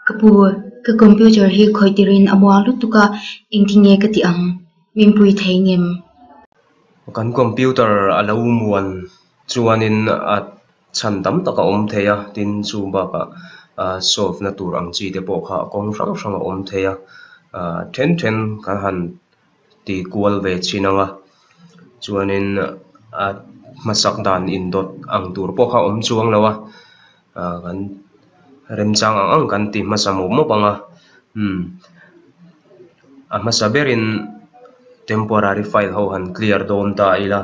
Ka pu, ka computer hi khawih tirin a muang lutuk a, engtin nge ka tih ang? Min pui thei ngem? Kan computer a lo muan chuanin a chhan tam tak a awm thei a, tin chu bakah solve na tur ang chi te pawh kha kawng hrang hrang a awm thei a, then then kan han ti kual ve chin ang a, chuanin a hmasak dan indawt ang tur pawh kha a awm chuang lo a, kan remchang ang ang kan ti hmasa mawp mawp ang a, umm a hmasa berin temporary file ho han clear dawn ta ila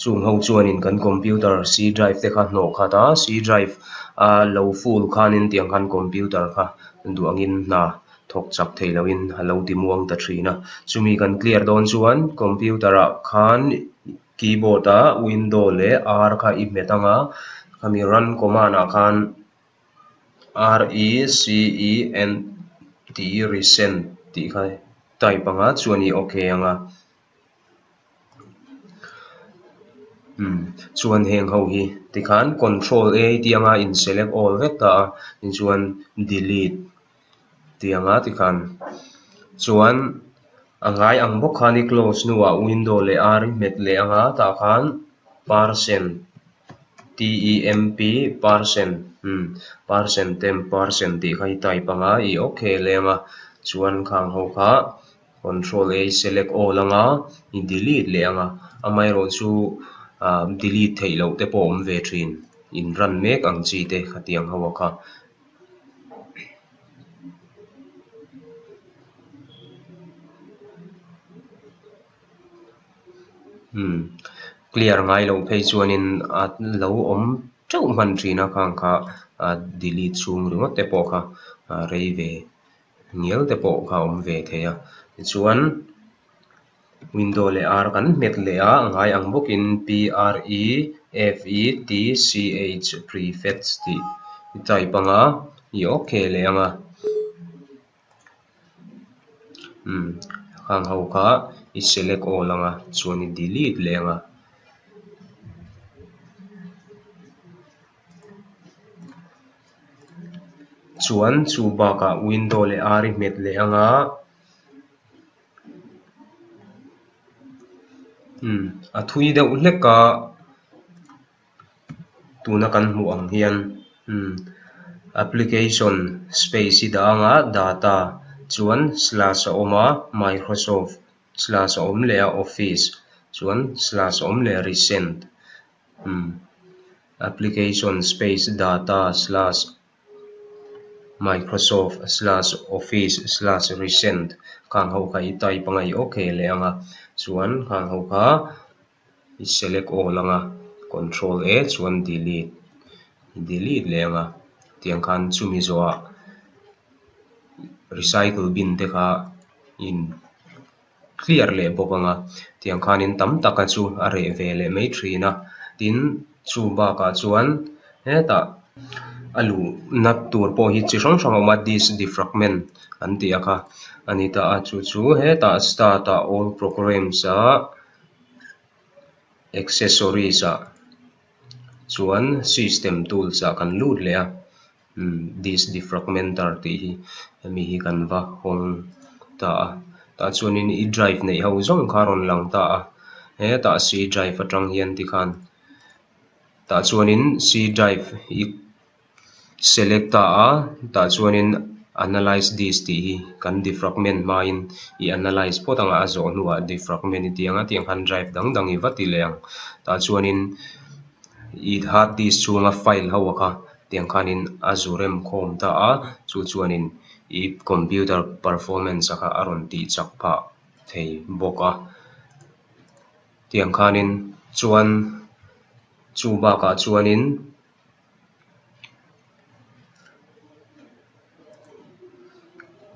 chung ho chuanin kan computer c drive te kha hnawh khat a, c drive a lo full khanin tiang khan computer kha duh angin hna thawk chak thei loin a lo ti muang ta thin a, chumi kan clear dawn chuan computer ah khan keyboard ah window leh R kha i hmet ang a, khami run command ah khan R E C E N T recent tih kha type ang a chuan i ok ang a. Umm chuan heng ho hi tikhan control A tih anga in select all vek ta a tichuan delete tih anga tikhan chuan a ngai ang bawk khan i close hnuah window leh R i hmet leh anga tah khan percent T E M P percent umm percent temp percent tih kha i type anga i ok leh anga chuan khang ho kha. Control A select all anga i delete leh anga amaherawh chu ah delete theih loh te pawh a awm ve thin in run mek ang chi te khatiang ho a kha. Umm clear ngai loh phei chuanin a lo awm teuh hman thin a khang kha ah delete chhung ringawt te pawh kha ah rei ve. Ngial te pawh kha a awm ve thei a tichuan window leh R kan hmet leh a a ngai ang bawkin P R E F E T C H prefetch tih i type ang a i ok leh ang a umm khang ho kha i select all ang a chuan i delete leh ang a. Chuan chu bakah window leh R i hmet leh ang a umm a thui deuh hlek a tuna kan hmuh ang hian umm application space i dah ang a data chuan slash a awm a microsoft slash a awm leh a office chuan slash a awm leh a recent umm. Application space data slash Microsoft slash office slash recent khang ho kha i type anga i ok leh anga chuan khang ho kha i select all anga control A chuan delete i delete leh anga tiang khan chumi zawhah recycle bin te kha in. Clear leh bawk ang a, tiang khanin tam taka chu a reh ve leh mai thin a, tin chu bakah chuan hetah a luhna tur pawh hi chi hrang hrang a awm a disk defragment an tih a kha a ni ta a, chu chu hetah start ah all programs ah accessories ah chuan system tools ah kan lut leh a. Umm disk defragmenter tih hi hemi hi kan va hawng ta a tah chuanin i drive neih ho zawng kha a rawn lang ta a hetah c drive atang hian tikhan tah chuanin c drive i select ta a tah chuanin analyze disk tih hi kan defragment hmain i analyze phawt anga a zawh hnuah defragment i tih ang a tiang khan drive dang dang i va ti leh ang tah chuanin i hard disk chhunga file ho a kha. Tiang khanin a zu rem khawm ta a, chu chuanin i computer performance a kha a rawn tih chak phah thei bawk a. Tiang khanin chuan chu bakah chuanin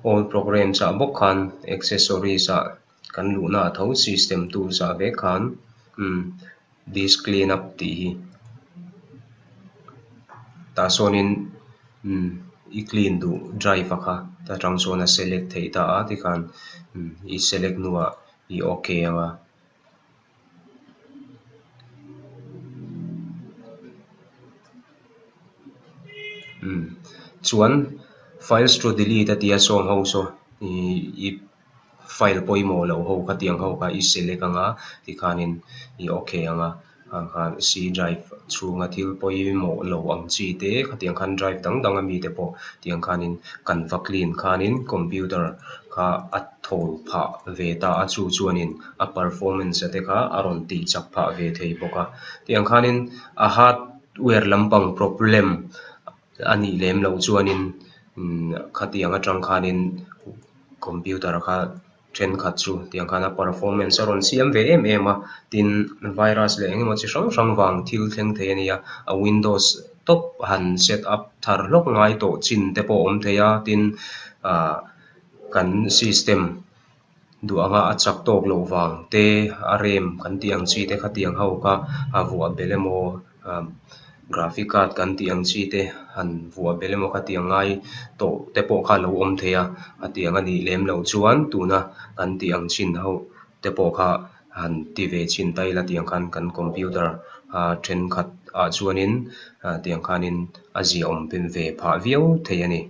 all programs ah bawk khan accessories ah kan luhna a tho system tools ah vek khan umm. Disk clean up tih hi tah sawnin umm i clean duh drive a kha ta tang chuan a select theih ta a tikhan umm i select hnuah i ok ang a. Umm chuan Files to delete a tia sawng ho saw ih i file pawimawh loh ho kha tiang ho kha i select anga tikhanin i okay anga ah khan c drive chhunga thil pawimawh lo ang chi te khatiang khan drive dang dang ami te pawh tiang khanin kan va clean khanin computer kha a thawl phah ve ta a chu chuanin a performance a te kha a rawn tih chak phah ve thei bawk a tiang khanin a hardware lampang problem a nih lem loh chuanin umm khatiang atang khanin computer kha thenkhat chu tiang khan a performance a rawn siam ve em em a tin virus leh eng emaw chi hrang hrang vang thil thleng thei a ni a a windows tawp han set up thar hlawk ngai tawh chin te pawh a awm thei a tin ah kan system duh anga a chak tawk loh vang te a rem kan tih ang chi te khatiang ho kha a vuah belh emaw ah graphic card kan tih ang chi te han vuah belh emaw khatiang ngai tawh te pawh kha a lo awm thei a a tiang a nih lem loh chuan tuna kan tih ang chin ho te pawh kha han ti ve chhin ta ila tiang khan kan computer ah thenkhat ah chuanin ah tiang khanin a ziahawm ve phah viau thei a ni.